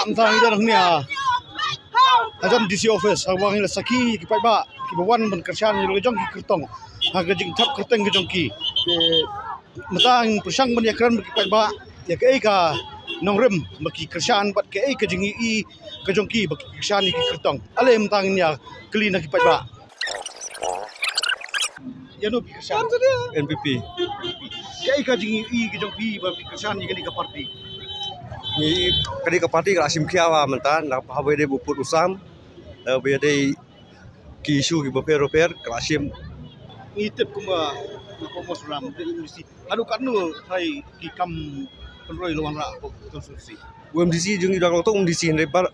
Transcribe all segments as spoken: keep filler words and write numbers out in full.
Mynta ngi don hangne ha, hajan D C office, ha ba ngi la sakhi ki paidbah kiba wan ban kyrshan ïa la jong ki kyrtong ha ka jingthap kyrteng ka jong ki. Te mynta ngi pyrshang ban ïakren bad ki paidbah ïa kaei ka nongrim ba ki kyrshan bad kaei ka jingïohi ka jong ki ba ki kyrshan ïa ki kyrtong. Ale mynta ngin ïa kylli na ki paidbah. Ïano phi kyrshan? N P P. Kaei ka jingïohi ka jong phi ba phi kyrshan ïa kane ka party? Ngi, kane ka party ka la shim khia ba mynta na haba ïadei bad u pud u sam, haba ïadei ki issue kiba pher ba pher ka la shim. Ngi tip kumba na Pamosram de M D C haduh katno tharai ki kam pynroi la wanrah ko constituency? U M D C jong ngi dang long tang M D C hynrei bar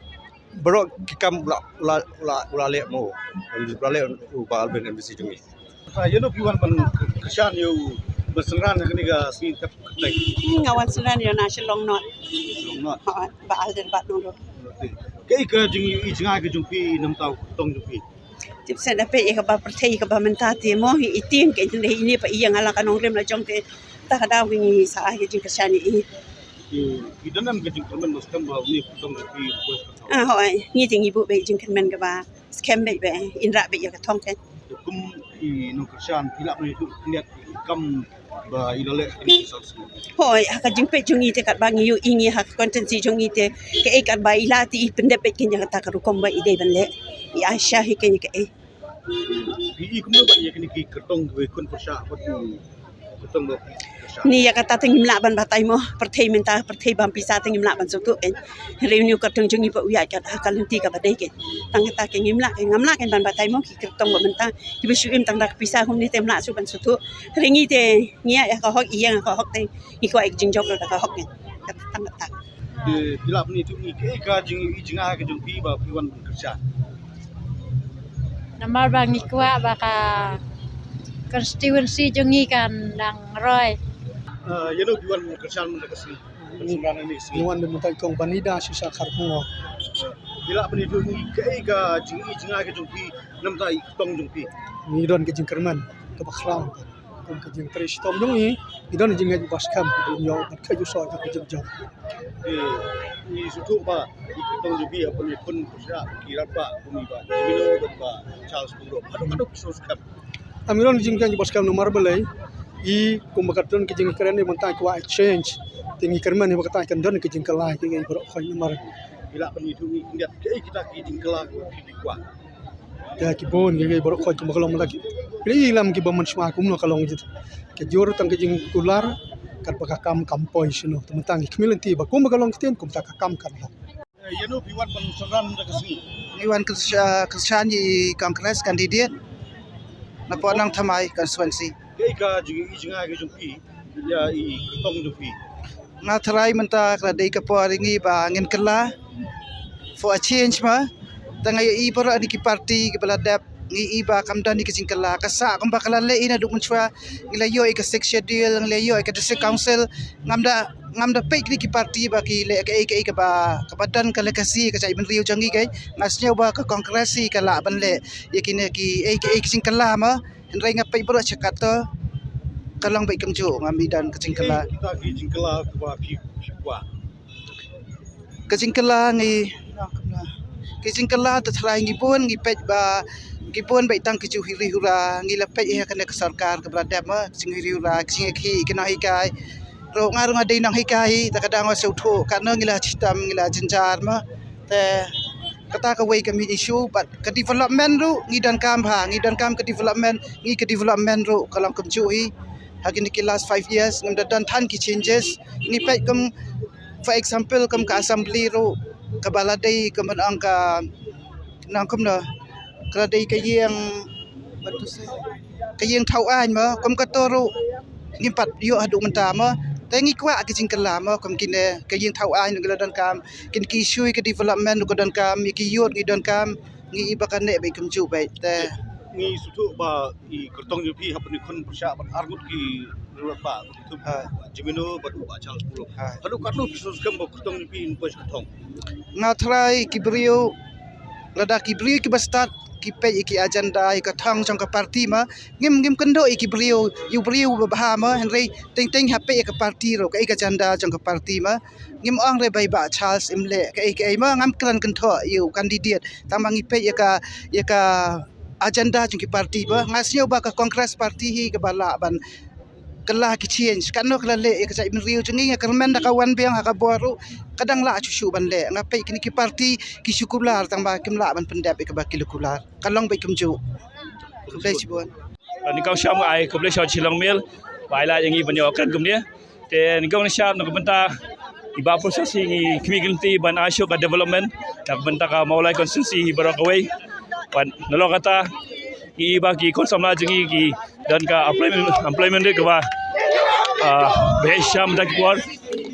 baroh ki kam u la, u la, u la, u la leh mo. U la leh u Bah Alvin M D C jong ngi. Ah, ïano phi wan ban kyrshan ïa u ban synran ha kane ka sngi thap kyrteng? Hmm, nga wan synran ïa u na Shillong North. Shillong North. Ha, Bah Alvin Bah Nongdo. Kaei ka jingïohi jngai ka jong phi na bynta u kyrtong jong phi? Tip set na phi ïa kaba pyrthei kaba mynta te mo hi i tieng ka internet hi ne pa ïa nga la ka nongrim la jong te ta ka daw ka ngi sa ai ka jingkyrshan ïa i. Ki, ki don em ka jingkyrmen ba skhem ba une u kyrtong jong phi u poi ha ka thong? Ah, hooid, ngi te ngi buh beit jingkyrmen kaba skhem beit ba in rah beit ïa ka thong te. Te kum i nongkyrshan phi lah ban ïathuh khyndiat ïa ki kam ba i la leh ha kine ki saw snem? Hooid, ha ka jingpeit jong ngi te katba ngi ïohi ngi ha ka constituency jong ngi te kaei katba i la te i pyndep beit kein ïa kata ka rukom ba i dei ban leh. I ai sha hi kein ïa kaei. Phi i kumno bad ïa kine ki kyrtong kiba khun pyrshah bad ki kyrtong ba phi pyrshah? Ni ïa kata te ngim lah ban batai mo, pyrthei mynta pyrthei bam pisa te ngim lah ban sngewthuh kein. Hynrei une u kyrtong jong ngi pat u ïaid kat ha ka lynti kaba dei kein. Tang kata kein ngim lah kein, ngam lah kein ban batai mo ki kyrtong ba mynta kiba shu im tang da ka pisa kumne te ngim lah shuh ban sngewthuh. Hynrei ngi te ngi ïaid ïa ka hok, i ïeng ïa ka hok te ngi kwah ïa ka jingjop ruh da ka hok kein. Kata tang kata. Te phi lah ban ïathuh ïa ngi kaei ka jingïohi jngai ka jong phi ba phi wan ban kyrshan? Namar ba ngi kwah ba ka constituency jong ngi kan dang roi. Ah, ïano phi wan ban kyrshan mynta ka sngi? Ban synran ha kane ka sngi. Ngi wan da mynta i kong Banida Shisha Kharkongor. Phi lah ban ïathuh ïa ngi kaei ka jingïohi jngai ka jong phi na bynta i kyrtong jong phi? Ngi don ka jingkyrmen kaba khraw. Kum ka jingtrei shitom jong ngi, ngi don jingngeit ba skhem, ngi ïoh bad ka jingsoh jong ka jingjop. Ngi sngewthuh ba ki kyrtong jong phi hapdeng ki khun pyrshah ki rangbah kum i Bah Jemino bad Bah Charles Pyngrope. Haduh, haduh ki sngewskhem. Am, ngi don jingngeit ba skhem namar balei i kum ba ka don ka jingkren mynta ki kwah change. Te ngi kyrmen ba kata kan don ka jingkylla ki ngi baroh khoit namar. Phi lah ban ïathuh ïa ngi khyndiat kaei kita ki jingkylla kiba phi kwah? Te ki bun ki, ki baroh khoit kumba ka long mynta ki. Ki lam kiba mynshuwa kumno ka long jit. Ka jur tang ka jingkular katba ka kam kam poi shano. Te mynta ngi khmih lynti ba kumba ka long ktien kumta ka kam kan long. Eh, ïano phi wan ban synran mynta ka sngi? Ngi wan kyrsha-, kyrshan ïa i Congress candidate na Nongthymmai constituency. Kaei ka jingïohi jngai ka jong phi ïa i kyrtong jong phi? Nga tharai mynta ka la dei ka por ïa ngi ba ngin kylla for a change ma. Te nga ïohi baroh kine ki party kiba la dep, ngi i ba kam don ïa ka jingkylla. Ka sah kumba ka la leh ïa naduh mynshuwa, ngi la ïoh ïa ka Sixth Schedule, ngi la ïoh ïa ka District Council. Ngam da, ngam da peit kine ki party ba ki leh kaei kaei kaba, kaba don ka legacy ka jaitbynriew jong ngi kein. Nga sngew ba ka Congress hi ka lah ban leh ïa kine kiei kiei ki jingkylla ma. Hynrei nga peit baroh shakato ka long beit kumjuh, ngam i don ka jingkylla. Kita ki jingkylla kiba phi, phi kwah? Ka jingkylla ngi, ka jingkylla te tharai ngi bun ngi peit ba ki bun beit tang ki jinghuri hura, ngi la peit ïa kane ka sorkar kaba la dep ma, ka jinghuri hura, ka jingïakhih ki nonghikai. Ruh nga ruh nga dei nonghikai, te ka dang nga sngewthuh katno ngi la shitom ngi la jynjar ma. Te kata kawei ka main issue, but ka development ruh ngi donkam bha, ngi donkam ka development, ngi ka development ruh ka long kumjuh hi. Ha kine ki last five years ngim da don than ki changes. Ngi peit kum, for example, kum ka assembly ruh kaba la dei kum ban ong ka nang kumno, ka la dei ka ïing, ka ïing thaw aiñ ma, kum kato ruh ngim pat ïoh haduh mynta ma. Te ngi kwah ka jingkylla ma, kum kine ka ïing thaw aiñ ruh ngi la donkam, kine ki issue ka development ruh ka donkam, ïa ki youth ngi donkam, ngi i ba kane beit kumjuh beit te. Ngi sngewthuh ba i kyrtong jong phi hapdeng ki khun pyrshah bad arngut ki rangbah. Ha. Jemino bad u Bah Charles Pyngrope. Ha. Haduh katno phi sngewskhem ba kyrtong jong phi in poi sha ka thong? Nga tharai ki briew, lada ki briew kiba stad ki peit ïa ki agenda ïa ka thong jong ka party ma, ngim, ngim kynduh ïa ki briew, ïa u briew ba bha ma, hynrei teng teng ha peit ïa ka party ruh, kaei ka agenda jong ka party ma. Ngim ong re ba i Bah Charles im leh kaei kaei ma, ngam kren kynthoh ïa u candidate, tang ba ngi peit ïa ka, ïa ka agenda jong ki party ba. Nga sngew ba ka Congress party hi kaba lah ban kylla ki change. Katno ka la leh ïa ka jaitbynriew jong ngi, nga kyrmen da ka wan biang ha ka bor ruh ka dang lah shuh shuh ban leh. Nga peit kine ki party ki shu kular tang ba kim lah ban pyndep ïa kaba ki la kular. Ka long beit kumjuh. Khublei shibun. Nyngkong shuwa nga ai khublei sha Shillong Mail ba ai lad ïa ngi ban ïoh kren kumne. Te nyngkong nyngshap na ka bynta i Bah Prasad Syngh, ngi khmih ki lynti ban ai shuh ka development na ka bynta ka Mawlai constituency hi baroh kawei. Bad nalor kata ngi i ba ki khun samla jong ngi ki don ka employment, employment rate kaba, ah, bha sham da ki por.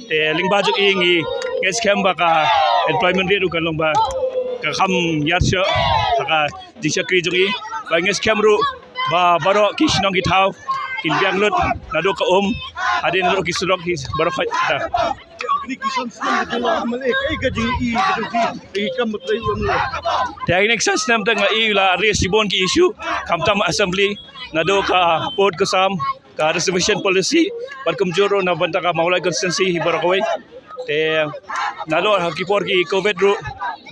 Te lyngba jong i ngi ngeit skhem ba ka employment rate ruh kan long ba ka kham ïar shuh ha ka jingshakri jong i. Ba ngeit skhem ruh ba baroh ki shnong ki thaw kin biang lut naduh ka um hadien naduh ki surok ki baroh khoit ta. Kine ki san snem ka jong u M L A, kaei ka jingïohi ka jong phi ïa ki kam ba u M L A? Te ha kine ki san snem te nga ïohi la raise shibun ki issue, khamtam assembly, naduh ka pud ka sam, ka reservation policy, bad kumjuh ruh na bynta ka Mawlai constituency hi baroh kawei. Te naduh ha ki por ki covid ruh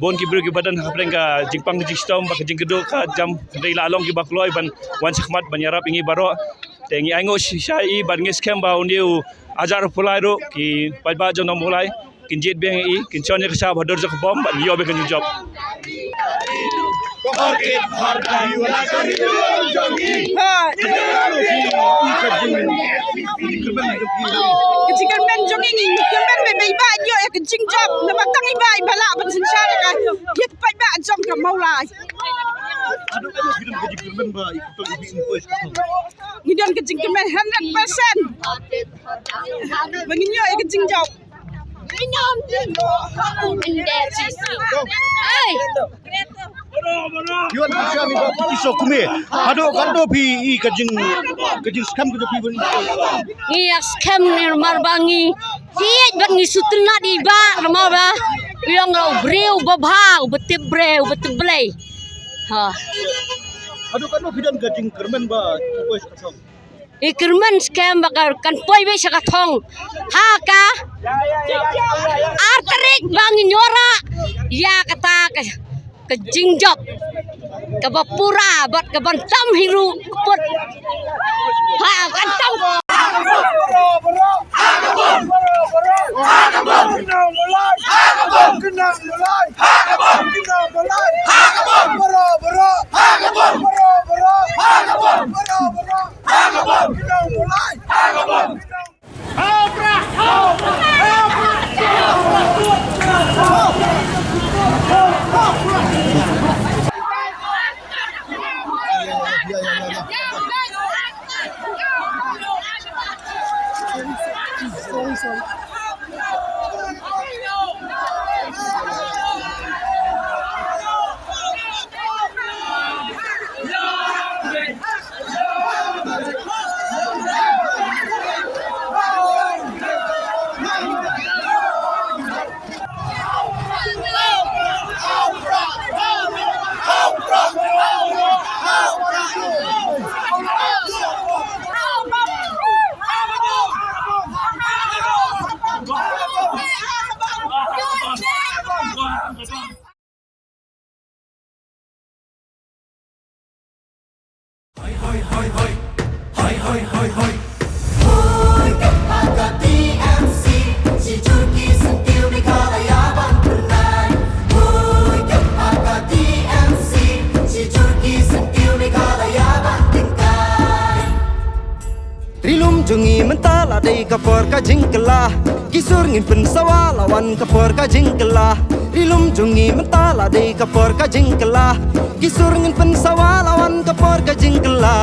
bun ki briew kiba don hapdeng ka jingpang ka jingshitom bad ka jingkyrduh ka jam, hynrei la long kiba kloi ban wan shakhmat ban ïarap ïa ngi baroh. Te ngi ainguh shisha ïa i bad ngi skhem ba une u Hajar Pulai ruh ki paidbah jong nong Mawlai kin jied biang ïa i, kin shon ïa ka shap ha dur jong ka bom bad ïoh biang ka jingjop. Ka jingkyrmen jong ngi, ngi kyrmen ba i Bah ïoh ïa ka jingjop, namar tang i Bah i ba lah ban synshar ïa ka, ïa ka paidbah jong ka Mawlai. Ngi don ka jingkyrmen hundred percent ba ngin ïoh ïa ka jingjop. Hey! Ïoh ka jingkyrmen ba phi ki sokme. Haduh katno phi i ka jing, ka jingskhem ka jong phi ban. Ngi ïa skhem namar ba ngi ïeit bad ngi sngewtynnat ïa i Bah namar ba i long u briew uba bha, uba tip briew, uba tip Blei. Ha. Haduh katno phi don ka jingkyrmen ba phi poi sha ka thong? I kyrmen skhem ba ka, kan poi beit sha ka thong ha ka ar tarik ba ngin ïoh rah ïa kata ka, ka jingjop kaba pura bad kaban tam hi ruh ka pud. Ha, kan tam. Ri lum jong ngi mynta la dei ka por ka jingkylla. Ki sur ngin pynsawa la wan ka por ka jingkylla. Ri lum jong ngi mynta la dei ka por ka jingkylla. Ki sur ngin pynsawa la wan ka por ka jingkylla.